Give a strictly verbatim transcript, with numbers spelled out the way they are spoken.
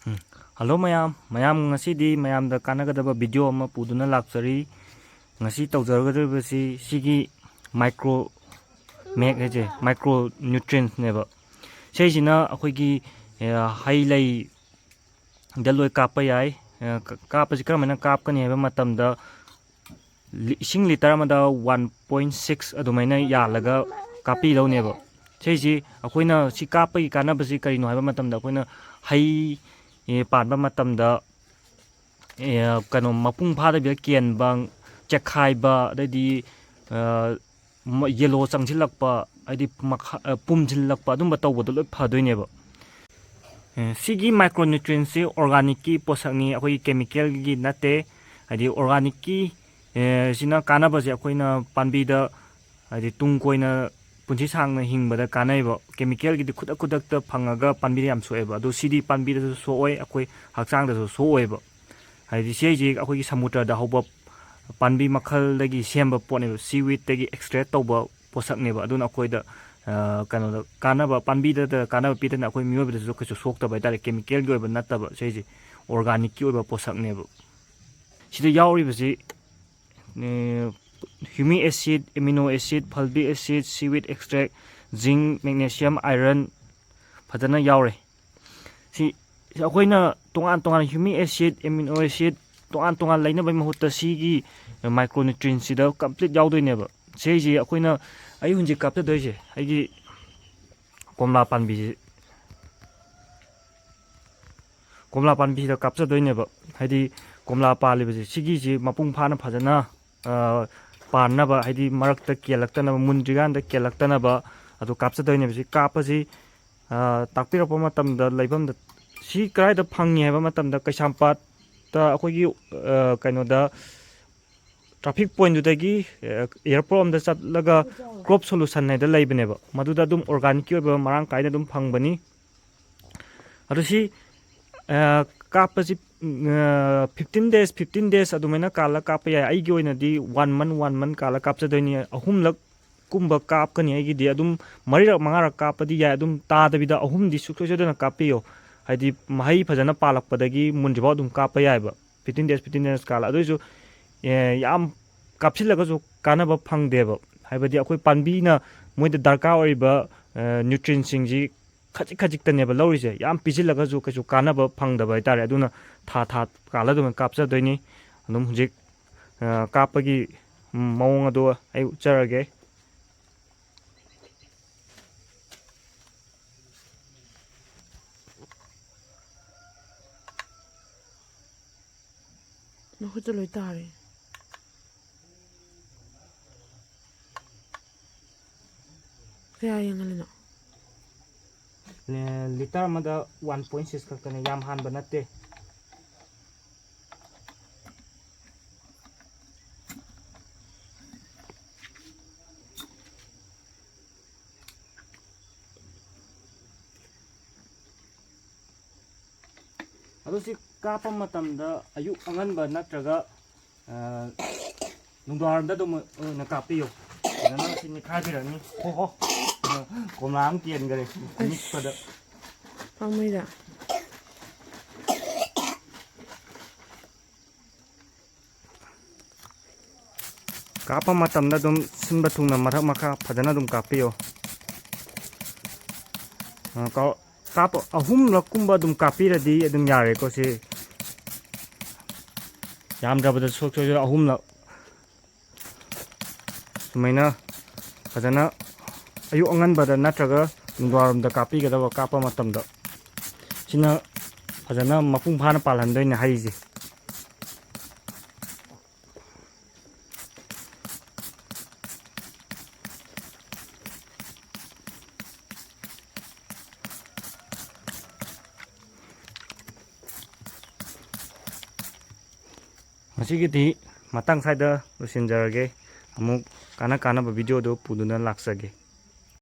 ꯎꯝ꯫ Hello ꯃꯌꯥꯝ, ꯃꯌꯥꯝ ꯉꯁꯤꯗꯤ ꯃꯌꯥꯝꯗ ꯀꯥꯟꯅꯒꯗꯕ ꯚꯤꯗꯤꯑꯣ ꯑꯃ ꯄꯨꯗꯨꯅ ꯂꯥꯛꯆꯔꯤ꯫ ꯉꯁꯤ ꯇꯧꯖꯔꯒꯗꯧꯔꯤꯕꯁꯤ ꯁꯤꯒꯤ ꯃꯥꯏꯀ꯭ꯔꯣ ꯃꯦꯛ ꯍꯥꯏꯁꯦ ꯃꯥꯏꯀ꯭ꯔꯣ ꯅ꯭ꯌꯨꯇ꯭ꯔꯤꯌꯦꯟꯁꯅꯦꯕ꯫ ꯁꯤꯁꯤꯅ ꯑꯩꯈꯣꯏꯒꯤ, ꯑ, ꯍꯩ ꯂꯩꯗ ꯂꯣꯏ ꯀꯥꯞꯄ ꯌꯥꯏ꯫ ꯑ, ꯀ-, ꯀꯥꯞꯄꯁꯤ ꯀꯔꯝꯍꯥꯏꯅ ꯀꯥꯞꯀꯅꯤ ꯍꯥꯏꯕ ꯃꯇꯝꯗ ꯂꯤ-, ꯏꯁꯤꯡ ꯂꯤꯇꯔ ꯑꯃꯗ ꯋꯥꯟ ꯄꯣꯏꯟ ꯁꯤꯛꯁ ꯑꯗꯨꯃꯥꯏꯅ ꯌꯥꯜꯂꯒ ꯀꯥꯞꯄꯤꯗꯧꯅꯦꯕ꯫ ꯁꯤꯁꯤ ꯑꯩꯈꯣꯏꯅ ꯁꯤ ꯀꯥꯞꯄꯒꯤ ꯀꯥꯟꯅꯕꯁꯤ ꯀꯔꯤꯅꯣ ꯍꯥꯏꯕ ꯃꯇꯝꯗ ꯑꯩꯈꯣꯏꯅ ꯍꯩ, ꯑꯦ, ꯄꯥꯟꯕ ꯃꯇꯝꯗ, ꯑꯦ, ꯀꯩꯅꯣ ꯃꯄꯨꯡ ꯐꯥꯗꯕꯤꯗ ꯀꯦꯟꯕ, ꯆꯦꯛꯈꯥꯏꯕ, ꯑꯗꯩꯗꯤ, ꯑ, ꯃ-, ꯌꯦꯂꯣ ꯆꯪꯁꯤꯜꯂꯛꯄ, ꯍꯥꯏꯗꯤ ꯃꯈꯥ-, ꯑ, ꯄꯨꯝꯁꯤꯜꯂꯛꯄ ꯑꯗꯨꯝꯕ ꯇꯧꯕꯗꯣ ꯂꯣꯏ ꯐꯗꯣꯏꯅꯦꯕ꯫ ꯑꯦ, ꯁꯤꯒꯤ ꯃꯥꯏꯀ꯭ꯔꯣꯅ꯭ꯌꯨꯇ꯭ꯔꯤꯌꯦꯟꯁꯤ ꯑꯣꯔꯒꯥꯅꯤꯛꯀꯤ ꯄꯣꯠꯁꯛꯅꯤ, ꯑꯩꯈꯣꯏꯒꯤ ꯀꯦꯃꯤꯀꯦꯜꯒꯤ ꯅꯠꯇꯦ꯫ ꯍꯥꯏꯗꯤ ꯑꯣꯔꯒꯥꯅꯤꯛꯀꯤ, ꯑꯦ, ꯁꯤꯅ ꯀꯥꯟꯅꯕꯁꯦ ꯑꯩꯈꯣꯏꯅ ꯄꯥꯝꯕꯤꯗ ꯍꯥꯏꯗꯤ ꯇꯨꯡ ꯀꯣꯏꯅ ꯄꯨꯟꯁꯤ ꯁꯥꯡꯅ ꯍꯤꯡꯕꯗ ꯀꯥꯟꯅꯩꯕ꯫ ꯀꯦꯃꯤꯀꯦꯜꯒꯤꯗꯤ ꯈꯨꯗꯛ ꯈꯨꯗꯛꯇ ꯐꯪꯉꯒ ꯄꯥꯝꯕꯤꯗ ꯌꯥꯝ ꯁꯣꯛꯑꯦꯕ꯫ ꯑꯗꯣ ꯁꯤꯗꯤ ꯄꯥꯝꯕꯤꯗꯁꯨ ꯁꯣꯛꯑꯣꯏ, ꯑꯩꯈꯣꯏ ꯍꯛꯆꯥꯡꯗꯁꯨ ꯁꯣꯛꯑꯣꯏꯕ꯫ ꯍꯥꯏꯗꯤ ꯁꯤ ꯍꯥꯏꯁꯤ ꯑꯩꯈꯣꯏꯒꯤ ꯁꯃꯨꯗ꯭ꯔꯗ ꯍꯧꯕ ꯄꯥꯝꯕꯤ ꯃꯈꯜꯗꯒꯤ ꯁꯦꯝꯕ ꯄꯣꯠꯅꯦꯕ, ꯁꯤ ꯋꯤꯠꯇꯒꯤ ꯑꯦꯛꯁꯇ꯭ꯔꯦꯛ ꯇꯧꯕ ꯄꯣꯠꯁꯛꯅꯦꯕ꯫ ꯑꯗꯨꯅ ꯑꯩꯈꯣꯏꯗ, ꯑ, ꯀꯩꯅꯣꯗ ꯀꯥꯟꯅꯕ, ꯄꯥꯝꯕꯤꯗ ꯀꯥꯟꯅꯕ ꯄꯤꯗꯅ ꯑꯩꯈꯣꯏ ꯃꯤꯑꯣꯏꯕꯗꯁꯨ ꯀꯩꯁꯨ ꯁꯣꯛꯇꯕ ꯍꯥꯏꯇꯥꯔꯦ꯫ ꯀꯦꯃꯤꯀꯦꯜꯒꯤ ꯑꯣꯏꯕ ꯅꯠꯇꯕ, ꯁꯤꯁꯦ ꯑꯣꯔꯒꯥꯅꯤꯛꯀꯤ ꯑꯣꯏꯕ ꯄꯣꯠꯁꯛꯅꯦꯕ꯫ ꯁꯤꯗ ꯌꯥꯎꯔꯤꯕꯁꯤ, ꯑ, ꯍ꯭ꯌꯨꯃꯤꯛ ꯑꯦꯁꯤꯠ, ꯑꯦꯃꯤꯅꯣ ꯑꯦꯁꯤꯠ, ꯐꯜꯕꯤꯛ ꯑꯦꯁꯤꯠ, ꯁꯤ ꯋꯤꯠ ꯑꯦꯛꯁꯇ꯭ꯔꯦꯛ, ꯖꯤꯡ, ꯃꯦꯒꯅꯦꯁꯤꯌꯝ, ꯑꯥꯏꯔꯟ ꯐꯖꯅ ꯌꯥꯎꯔꯦ꯫ ꯁꯤ, ꯁꯤ ꯑꯩꯈꯣꯏꯅ ꯇꯣꯉꯥꯟ ꯇꯣꯉꯥꯟꯅ ꯍ꯭ꯌꯨꯃꯤꯛ ꯑꯦꯁꯤꯠ, ꯑꯦꯃꯤꯅꯣ ꯑꯦꯁꯤꯠ ꯇꯣꯉꯥꯟ ꯇꯣꯉꯥꯟ ꯂꯩꯅꯕꯒꯤ ꯃꯍꯨꯠꯇ ꯁꯤꯒꯤ ꯃꯥꯏꯀ꯭ꯔꯣꯅ꯭ꯌꯨꯇ꯭ꯔꯤꯌꯦꯟꯁꯤꯗ ꯀꯝꯄ꯭ꯂꯤꯠ ꯌꯥꯎꯗꯣꯏꯅꯦꯕ꯫ ꯁꯤꯁꯦ ꯑꯩꯈꯣꯏꯅ, ꯑꯩ ꯍꯧꯖꯤꯛ ꯀꯥꯞꯆꯗꯣꯏꯁꯦ ꯑꯩꯒꯤ ꯀꯣꯝꯂꯥ ꯄꯥꯝꯕꯤꯁꯤ, ꯀꯣꯝꯂꯥ ꯄꯥꯝꯕꯤꯁꯤꯗ ꯀꯥꯞꯆꯗꯣꯏꯅꯦꯕ꯫ ꯍꯥꯏꯗꯤ ꯀꯣꯝꯂꯥ ꯄꯥꯜꯂꯤꯕꯁꯦ ꯁꯤꯒꯤꯁꯤ ꯃꯄꯨꯡ ꯐꯥꯅ ꯐꯖꯅ, ꯑ, ꯄꯥꯟꯅꯕ, ꯍꯥꯏꯗꯤ ꯃꯔꯛꯇ ꯀꯦꯜꯂꯛꯇꯅꯕ, ꯃꯨꯟꯗ꯭ꯔꯤꯀꯥꯟꯗ ꯀꯦꯜꯂꯛꯇꯅꯕ ꯑꯗꯨ ꯀꯥꯞꯆꯗꯣꯏꯅꯦꯕ꯫ ꯁꯤ ꯀꯥꯞꯄꯁꯤ, ꯑ, ꯇꯥꯛꯄꯤꯔꯛꯄ ꯃꯇꯝꯗ ꯂꯩꯐꯝꯗ ꯁꯤ ꯀꯗꯥꯏꯗ ꯐꯪꯉꯤ ꯍꯥꯏꯕ ꯃꯇꯝꯗ ꯀꯩꯁꯥꯝꯄꯥꯠꯇ ꯑꯩꯈꯣꯏꯒꯤ, ꯑ, ꯀꯩꯅꯣꯗ ꯇ꯭ꯔꯥꯐꯤꯛ ꯄꯣꯏꯟꯗꯨꯗꯒꯤ, ꯑ, ꯑꯦꯌꯥꯔꯄꯣꯔꯠ ꯑꯃꯗ ꯆꯠꯂꯒ ꯀ꯭ꯔꯣꯞ ꯁꯣꯂꯨꯁꯟ ꯍꯥꯏꯗ ꯂꯩꯕꯅꯦꯕ꯫ ꯃꯗꯨꯗ ꯑꯗꯨꯝ ꯑꯣꯔꯒꯥꯅꯤꯛꯀꯤ ꯑꯣꯏꯕ ꯃꯔꯥꯡ ꯀꯥꯏꯅ ꯑꯗꯨꯝ ꯐꯪꯕꯅꯤ꯫ ꯑꯗꯣ ꯁꯤ, ꯑ, ꯀꯥꯞꯄꯁꯤ, ꯎꯝ, ꯑ, ꯐꯤꯐꯇꯤꯟ ꯗꯦꯖ, ꯐꯤꯐꯇꯤꯟ ꯗꯦꯖ ꯑꯗꯨꯃꯥꯏꯅ ꯀꯥꯜꯂ ꯀꯥꯞꯄ ꯌꯥꯏ꯫ ꯑꯩꯒꯤ ꯑꯣꯏꯅꯗꯤ ꯋꯥꯟ ꯃꯟ, ꯋꯥꯟ ꯃꯟ ꯀꯥꯜꯂ ꯀꯥꯞꯆꯗꯣꯏꯅꯤ꯫ ꯑꯍꯨꯝꯂꯛ ꯀꯨꯝꯕ ꯀꯥꯞꯀꯅꯤ ꯑꯩꯒꯤꯗꯤ꯫ ꯑꯗꯨꯝ ꯃꯔꯤꯔꯛ ꯃꯉꯥꯔꯛ ꯀꯥꯞꯄꯗꯤ ꯌꯥꯏ, ꯑꯗꯨꯝ ꯇꯥꯗꯕꯤꯗ ꯑꯍꯨꯝꯗꯤ ꯁꯨꯡꯁꯣꯏ ꯁꯣꯏꯗꯅ ꯀꯥꯞꯄꯤꯌꯣ꯫ ꯍꯥꯏꯗꯤ ꯃꯍꯩ ꯐꯖꯅ ꯄꯥꯜꯂꯛꯄꯗꯒꯤ ꯃꯨꯟꯗ꯭ꯔꯤꯐꯥꯎ ꯑꯗꯨꯝ ꯀꯥꯞꯄ ꯌꯥꯏꯕ, fifteen days, fifteen days ꯀꯥꯜꯂ꯫ ꯑꯗꯨꯑꯣꯏꯁꯨ, ꯑꯦ, ꯌꯥꯝ ꯀꯥꯞꯁꯤꯜꯂꯒꯁꯨ ꯀꯥꯟꯅꯕ ꯐꯪꯗꯦꯕ꯫ ꯍꯥꯏꯕꯗꯤ ꯑꯩꯈꯣꯏ ꯄꯥꯝꯕꯤꯅ ꯃꯣꯏꯗ ꯗꯔꯀꯥꯔ ꯑꯣꯏꯔꯤꯕ, ꯑ, nutrientꯁꯤꯡꯁꯤ ꯈꯖꯤꯛ ꯈꯖꯤꯛꯇꯅꯦꯕ ꯂꯧꯔꯤꯁꯦ, ꯌꯥꯝ ꯄꯤꯁꯤꯜꯂꯒꯁꯨ ꯀꯩꯁꯨ ꯀꯥꯟꯅꯕ ꯐꯪꯗꯕ ꯍꯥꯏꯇꯥꯔꯦ꯫ ꯑꯗꯨꯅ ꯊꯥ ꯊꯥ ꯀꯥꯜꯂ ꯑꯗꯨꯝ ꯀꯥꯞꯆꯗꯣꯏꯅꯤ꯫ ꯑꯗꯨꯝ ꯍꯧꯖꯤꯛ, ꯑ, ꯀꯥꯞꯄꯒꯤ ꯃꯑꯣꯡ ꯑꯗꯣ ꯑꯩ ꯎꯠꯆꯔꯒꯦ꯫ ꯃꯈꯨꯠꯇ ꯂꯣꯏ ꯇꯥꯔꯦ꯫ ꯀꯌꯥ ꯌꯦꯡꯍꯜꯂꯤꯅꯣ? ꯂꯤꯇꯔ ꯑꯃꯗ one point six ꯈꯛꯇꯅꯦ, ꯌꯥꯝ ꯍꯥꯟꯕ ꯅꯠꯇꯦ꯫ ꯑꯗꯣ ꯁꯤ ꯀꯥꯞꯄ ꯃꯇꯝꯗ ꯑꯌꯨꯛ ꯑꯉꯟꯕ ꯅꯠꯇ꯭ꯔꯒ, ꯑ, ꯅꯨꯡꯗꯥꯡꯋꯥꯏꯔꯝꯗ ꯑꯗꯨꯝ ꯑꯣꯏꯅ ꯀꯥꯞꯄꯤꯌꯨ꯫ ꯐꯖꯅ ꯁꯤ ꯅꯤꯛꯈꯥꯏꯕꯤꯔꯛꯅꯤ꯫ ꯍꯣ, ꯍꯣ꯫ ꯀꯣꯝꯂꯥ ꯑꯃ ꯀꯦꯟꯈꯔꯦ꯫ ꯑꯅꯤꯛꯄꯗ꯫ ꯄꯥꯝꯃꯨꯏꯗ꯫ ꯀꯥꯞꯄ ꯃꯇꯝꯗ ꯑꯗꯨꯝ ꯁꯤꯟꯕ ꯊꯨꯡꯅ ꯃꯊꯛ ꯃꯈꯥ ꯐꯖꯅ ꯑꯗꯨꯝ ꯀꯥꯞꯄꯤꯌꯨ꯫ ꯑ, ꯀꯥ-, ꯀꯥꯞꯄ ꯑꯍꯨꯝꯂꯛ ꯀꯨꯝꯕ ꯑꯗꯨꯝ ꯀꯥꯞꯄꯤꯔꯗꯤ ꯑꯗꯨꯝ ꯌꯥꯔꯦꯀꯣ꯫ ꯁꯤ ꯌꯥꯝꯗ꯭ꯔꯕꯗ ꯁꯣꯛ ꯁꯣꯏ ꯑꯍꯨꯝꯂꯛ ꯁꯨꯃꯥꯏꯅ ꯐꯖꯅ ꯑꯌꯨꯛ ꯑꯉꯟꯕꯗ ꯅꯠꯇ꯭ꯔꯒ ꯅꯨꯡꯗꯥꯡꯋꯥꯏꯔꯝꯗ ꯀꯥꯞꯄꯤꯒꯗꯕ, ꯀꯥꯞꯄ ꯃꯇꯝꯗ꯫ ꯁꯤꯅ ꯐꯖꯅ ꯃꯄꯨꯡ ꯐꯥꯅ ꯄꯥꯜꯍꯟꯗꯣꯏꯅꯦ ꯍꯩꯁꯦ꯫ ꯉꯁꯤꯒꯤꯗꯤ ꯃꯇꯥꯡ ꯁ꯭ꯋꯥꯏꯗ ꯂꯣꯏꯁꯤꯟꯖꯔꯒꯦ꯫ ꯑꯃꯨꯛ ꯀꯥꯟꯅ ꯀꯥꯟꯅꯕ videoꯗꯨ ꯄꯨꯗꯨꯅ ꯂꯥꯛꯆꯒꯦ꯫